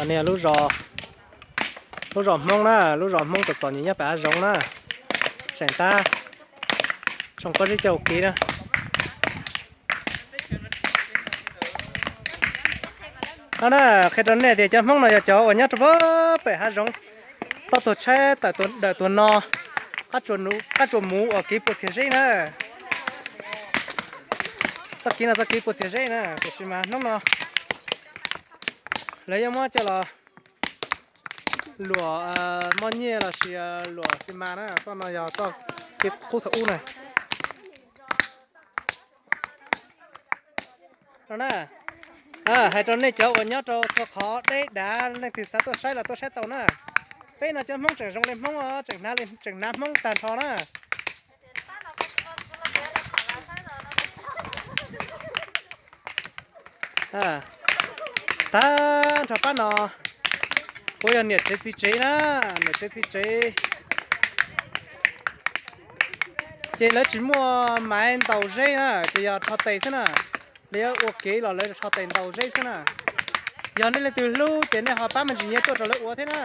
Lub zos Hmoob na, lub zos Hmoob txom txom nyem nyob pem hav zoov na, tseem tab tsoom pob zeb coj ua kev na. No na, qhia rau nej tias cov Hmoob no yog cov uas nyob rau pem hav zoov, toj tuag tshaib tawm dawm tuag no, qab tsuas muv uas kev puas txiag zeb na. Txoj kev no txoj kev puas txiag zeb na, tiam sis mas hnub no lawv yuav muab coj los luam moj nyiaj los sis luam xi mas na, txoj no yog txoj kev qub thaum ub na. No na, hais rau nej cov uas nyob rau txhua qhov deb dav, leej twg xav tuaj saib los tuaj saib tau na. Peb no cov Hmoob tseem zoo li Hmoob os, tseem hnav Hmoob tag nrho na. Tag nrho pab no puav yog niam tsev txiv tsev na, niam tsev txiv tsev. Ces lawv tsis muaj maiv ntaus zeb na, ces yog rho tes xwb na. Lawv yuav ua kev los lawv rho tes ntaus zeb xwb na. Yog nej leej twg hlub ces nej ho pab me ntsis nyiaj tuaj rau lawv ua thiab na.